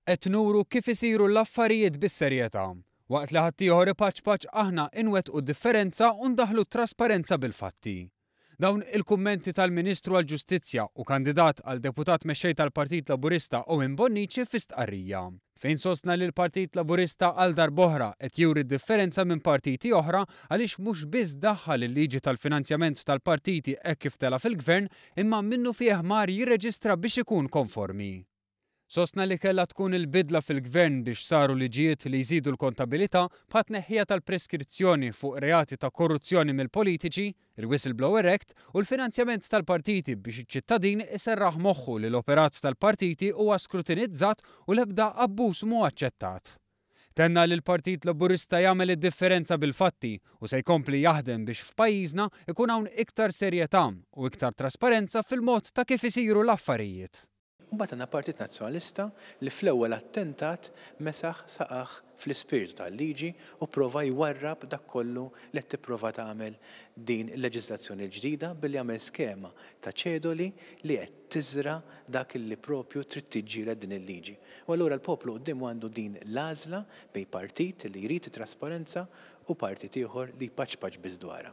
Qed nuru kif isiru l-affarijiet bis-serjetà. Waqt li ħaddieħor ipaċpaċ aħna inwettqu differenza u ndaħħlu t-trasparenza bil-fatti. Dawn il-kummenti tal-Ministru għall-Ġustizzja u kandidat għal Deputat Mexxej tal-Partit Laburista Owen Bonnici fi stqarrija, fejn sostna li l-Partit Laburista għal darb'oħra qed juri d-differenza minn partiti oħra għaliex mhux biss daħħal il-liġi tal-finanzjament tal-partiti hekk kif tela' fil-Gvern imma minnufih mar jirreġistra biex ikun konformi. Sostna li kellha tkun il-bidla fil-Gvern biex saru liġijiet li jżidu l-kontabilità bħat-tneħħija tal-preskrizzjoni fuq reati ta' korruzzjoni mill-politiċi, il-Whistleblower Act u l-finanzjament tal-partiti biex iċ-ċittadin iserraħ moħħu li l-operat tal-partiti huwa skrutinizzat u l-ebda abbuż mhu aċċettat. Tenna li l-Partit Laburista jagħmel id-differenza bil-fatti u se jkompli jaħdem biex f'pajjiżna jkun hawn iktar serjetà u iktar trasparenza fil-mod ta' kif isiru l-affarijiet. U mbagħad għandna Partit Nazzjonalista li fl-ewwel attentat mesaħ saqajh fl-ispirtu tal-liġi u pprova jwarrab dak kollu li qed tipprova tagħmel din il-leġiżlazzjoni l-ġdida billi għamel skema ta' ċedoli li qed tiżra' dak li propju trid tiġġieled din il-liġi. U allura l-poplu quddiemu għandu din l-għażla bejn partit li jrid it-trasparenza u partit ieħor li jpaċpaċ biss dwarha.